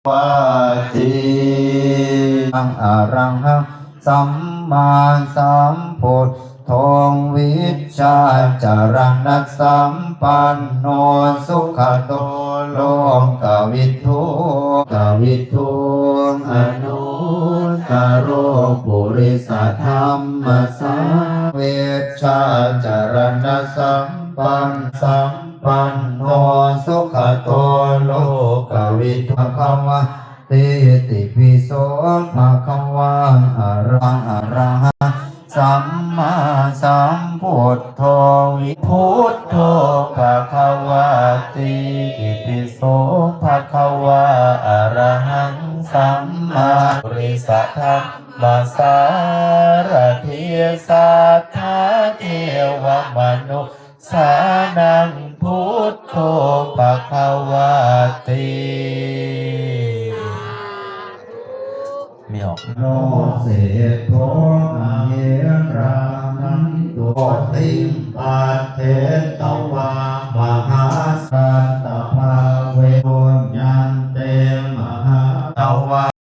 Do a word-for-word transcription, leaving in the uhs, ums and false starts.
vāti. Arahaṃ sammāsambuddho vijjācaraṇasampanno sugato lokavidū, kavidū anuttaro purisadammasā vijjācaraṇasampan- sampanno sugato lokavidū. Bhagavatītipi so bhagavā ara- arahaṃ sammāsambuddho vi- buddho bhagavāti. Itipi so bhagavā arahaṃ sammā- purisadammasārathi satthā devamanussānaṃ buddho bhagavāti. ไม่ออก no seṭṭho amhe rakkhatu. Bodhiṃ patthatvā mahā